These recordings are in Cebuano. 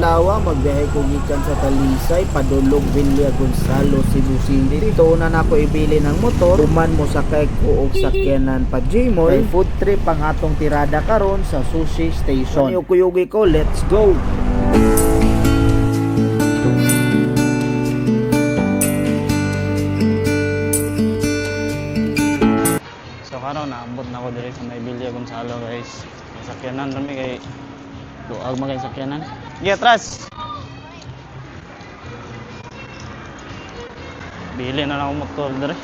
adlaw magbiyahe ko gikan sa Talisay padulong Villa Gonzalo, Cebu City. Dito na nako ibili ng motor, human mo sakay ko og sakyanan pa Gmall. Kay food trip ang atong tirada karon sa sushi station. Kuyugi ko, let's go. So karon naabot na ako diri sa may Villa Gonzalo, guys. Sakyanan rami kay duag man kay sakyanan. Sige, atras. Bili na lang ako motor diri.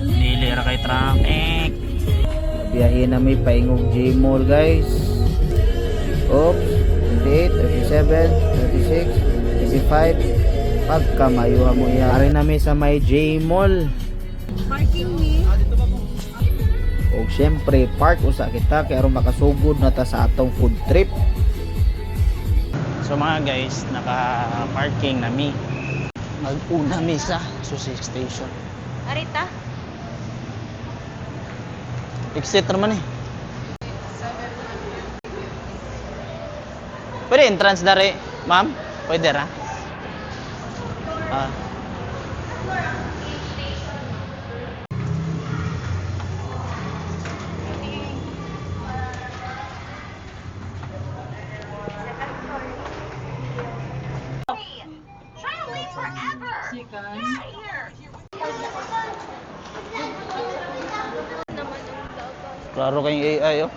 Dili ra kay traffic. Biyahe na may paingog Gmall, guys. Oops, 28, 37, 36, 35. Pagkamayuha mo yan. Ari na may sa may Gmall. Parking ni. Og syempre, park usa kita kay aron makasugod na ta sa atong food trip. So mga guys, naka-parking na mi. Mag-una mi sa sushi station. Arita. Exit naman eh. Pwede entrance dari, ma'am? Pwede ra? Ah. Klaro kayong AI oh.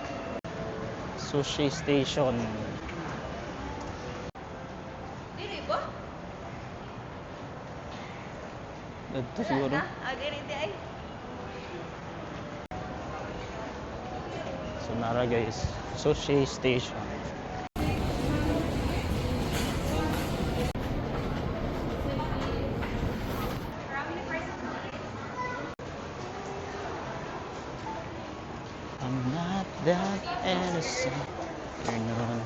Sushi station. Dili ba? Dito siguro. Ah, dili di ay. So nara guys, sushi station. I'm not that innocent. Turn on.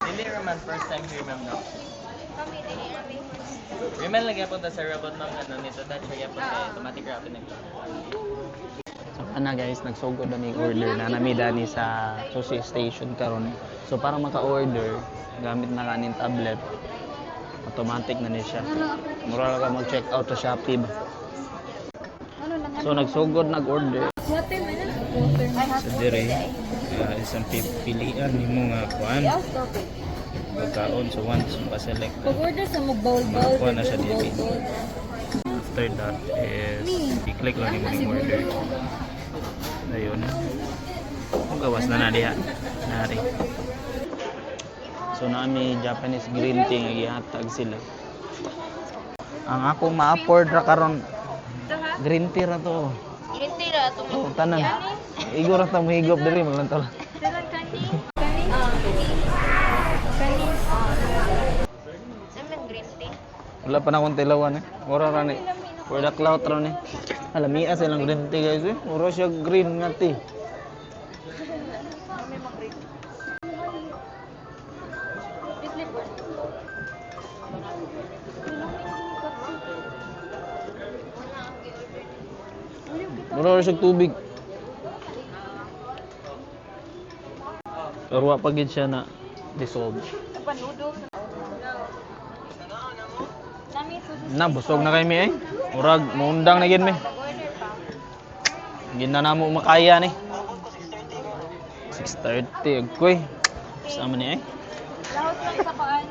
Dili raman first time here, ma'am, no? Kami dili kami. Raman lagi punta sa robot, ma'am, ano, nito touch siya po kay automatic rapid na. So ana guys, nagsugod na mig order na nami dani sa sushi station karon. So para maka-order, gamit na kanin tablet. Automatic na ni siya. Mura lang ka mag-check out sa Shopee ba. So nagsugod nag-order. Water man na. Water. Ay, hot So dire, isang pilian nimo nga kuan pagkaon, so once maka-select ka, Pag-order sa mo bowl bowl. Makuha na siya dili. After that is i-click lang nimo yung order. Ayun. Kung gawas na na diha. Nari. So nami Japanese green tea nga gihatag sila. Ang ako ma-afford ra karon green tea ra to. Green tea ra to. Oh, tanan. Igo ra ta mohigop diri maglantaw lang. Silang kani. Kani. Kani. Saan green tea? Wala pa na akong tilawan eh. Mura ra ni. For the clout ra ni. Alamia silang green tea guys eh. Mura siya green nga tea. Mura ra siya tubig. Pero wa pa gid siya na dissolve. Noodles. Nami sushi. Na busog na kay mi eh. Murag muundang na gid mi. Pag-order pa. Hindi na namo makaya ni. 6:30 agkoy. Sama ni eh. Lahos lang sa kuan.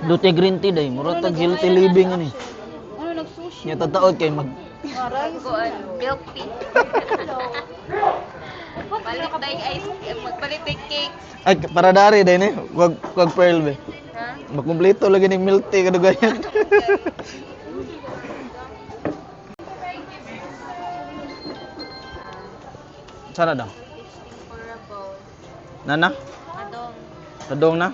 Dute green tea day, murag tag healthy living ani. Ano nag-sushi? Nya tataod kay mag Kuan, milk tea. Palit day ice, magpalit day cake. Ay para dari day ni, wag wag pearl be. Ha? Makumpleto lagi ning milk tea kadugayan. Sana daw? For a bowl. Nana? Adong. Adong na?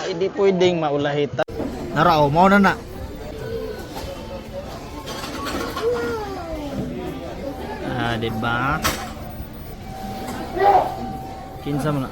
Ay, di pwedeng maulahita. Nara o, mao na na. Ah, di ba? Kinsa man na?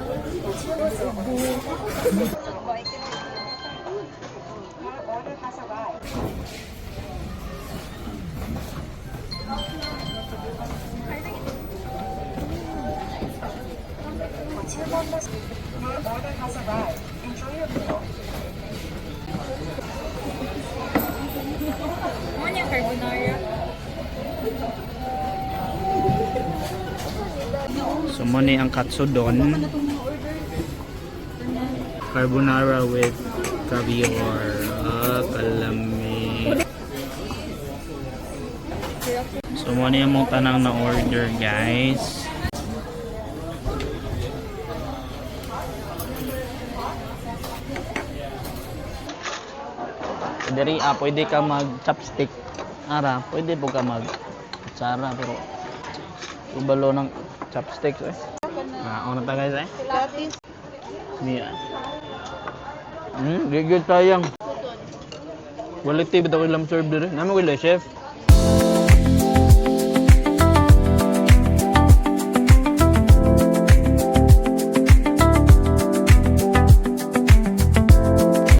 So mo ni ang katsudon. Carbonara with caviar. Ah, kalami. So mo ni among tanang na order, guys. Diri ah, pwede ka mag chopstick. Ara, pwede po ka mag kutsara pero ubalo ng chopsticks eh. Ah, una ta guys eh. Niya. Gigil sayang. Quality ba ko ilang serve diri? Namo ko chef.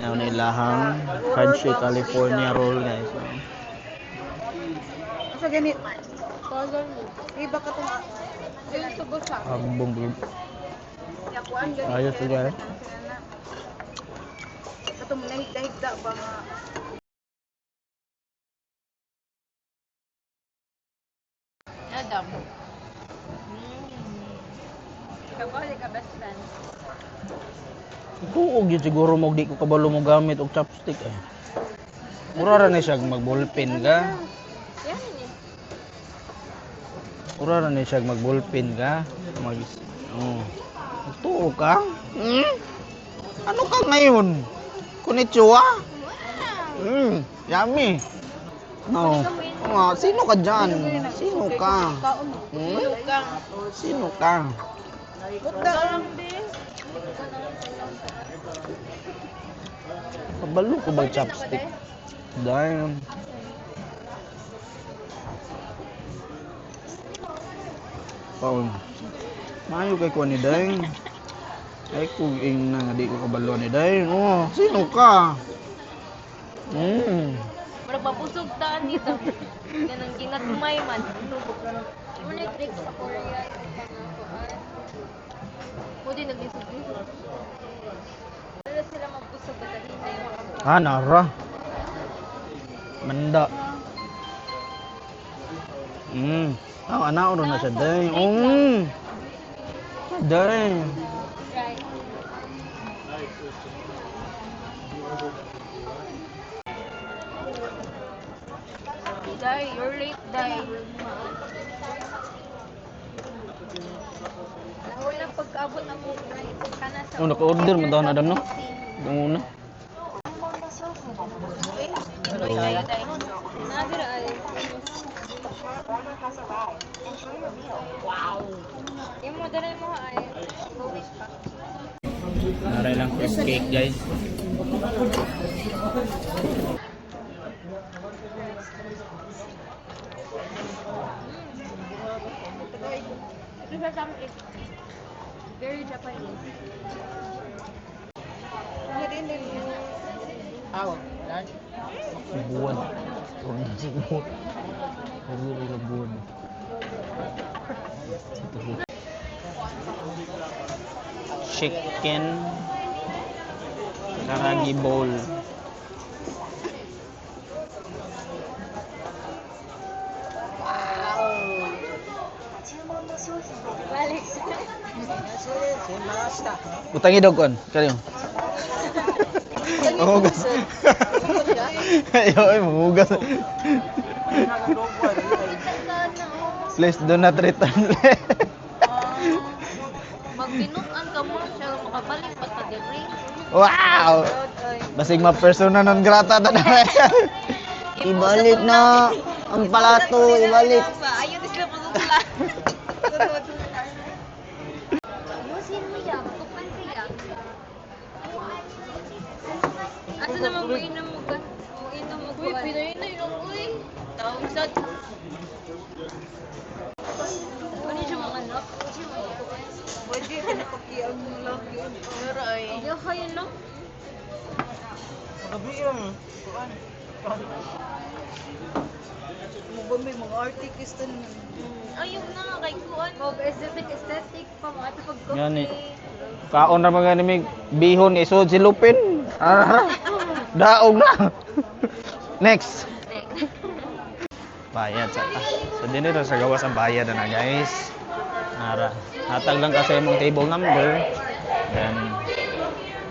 Ano na ilahang crunchy California roll guys. So, Sa ganit. Iba ka tong yung subo sa. ang bong Ayos to guys. Katong nahigda-higda ba nga. Adam. Ikaw ba ka best friend? Tuog yun siguro mo di ko kabalo mo gamit og chopstick eh. Mura ra ni siya mag ballpen ka. Yan eh. Mura ra ni siya mag ballpen ka. Mag oh. Magtuo ka? Hmm? Ano ka ngayon? Konnichiwa? Yummy. No. Oh, sino ka dyan? Sino ka? Hmm? Sino ka? Kabalo ko ba chopstick? Damn. Paul. Maayo kay ko ni Deng. Ay kung ing na nga di ko kabalo ni Deng. Oh, sino ka? Murag mabusog ta nito. Ganang ginagmay man. Muna trip sa Korea. Pwede naglisod-lisod. Wala sila magbusog ba dali na yung mga Ah, nara. Manda. Ah, ana ro na siya Deng. Deng. Right. Day, you're late, Day. Wala pagkaabot ng kana sa Oh, naka-order man daw na Adam no? Itong una. Enjoy tayo, Day. Nabira ay. Wow. Imo dala mo ay. Wish pa. Naray lang first cake, guys. Ito sa something. Very Japanese. Buwan. Buwan. Buwan. Chicken karagi bowl. Balik. Utangi daw kon, kayo. Manghugas. Ayo, ay manghugas. Please do not return. Magbinuan ka mo siya makabalik pa ta diri. Wow! Basig ma persona non grata ta na. Ibalik na ang palato, ibalik. Ayaw di sila pagkukula. Musin mo ya, tupan siya. Asa naman mo inom mo ka? Mo inom mo ko. Uy, pinay na yun uy. Tawag sa. Ano siya mga anak? Ano siya mga kuan? Pwede ka na pagkiyang lagi. Pero ay. Yo kayo no? Magabi yung kuan. Mo ba may mga artist na Ayaw na kay kuan. Mag aesthetic aesthetic pa mga ito pag coffee. Gani. Kaon ra mga ni bihon isod si Lupin. Ah, daog na. Next. Next. Bayad sa So dinito sa gawas ang bayad na guys. Ara, hatag lang kasi imong table number. Then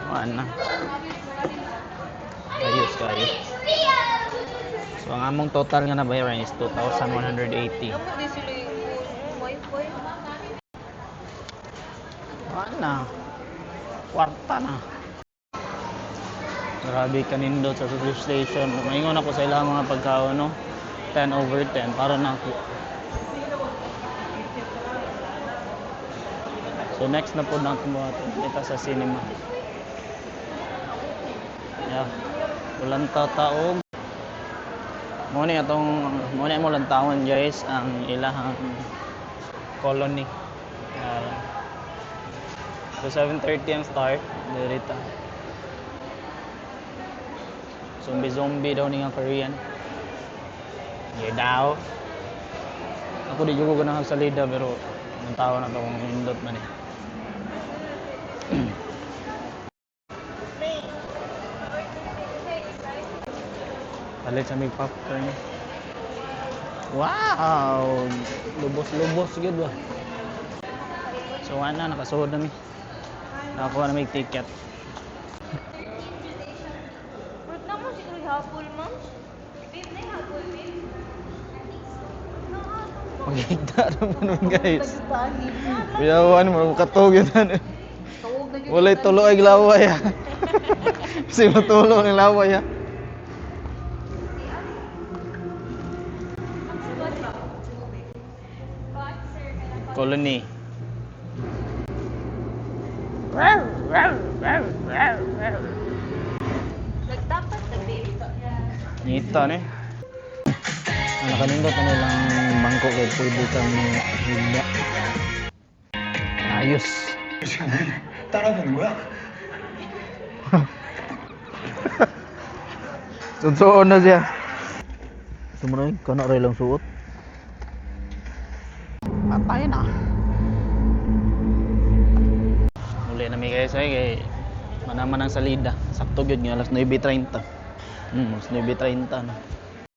kuan na. Ayos kayo. So ang among total nga nabayaran is 2,180. Amo di sila yung wifi. Kuan na. Kwarta na. Grabe kanindot sa Sushi Station. Maingon ako sa ilang mga pagkaon, no? 10 over 10 para na ako. So next na po na ako kita sa cinema. Yeah. Walang tataog. Mo ni atong mo ni mo lang taon guys ang ilahang colony. So 7:30 ang start dirita. Zombie zombie daw ni nga Korean. Yeah daw. Ako di jud ko ganahan sa salida pero ang tao na to kung indot man eh. Palit sa may popcorn. Wow! Lubos-lubos gyud ba. So wala na nakasuod na mi. Nakakuha na may ticket. Wait na mo siguro hapol ma'am. Babe, na hapol babe. Magigda naman nun guys. Biyawan mo, katog yun. Walay tulo ay laway ha. Kasi matulo ng laway ha. Colony. Nagtapat na babe. Ngita ni. Ang nakanindot na nilang bangko kay pwede kang higda. Ayos. 따라하는 거야? Susuon na siya. Sumunoy, kana rin lang suot. Patay na. Uli na mi guys ay kay manaman ang salida. Sakto gyud nga alas 9:30. Alas 9:30 na.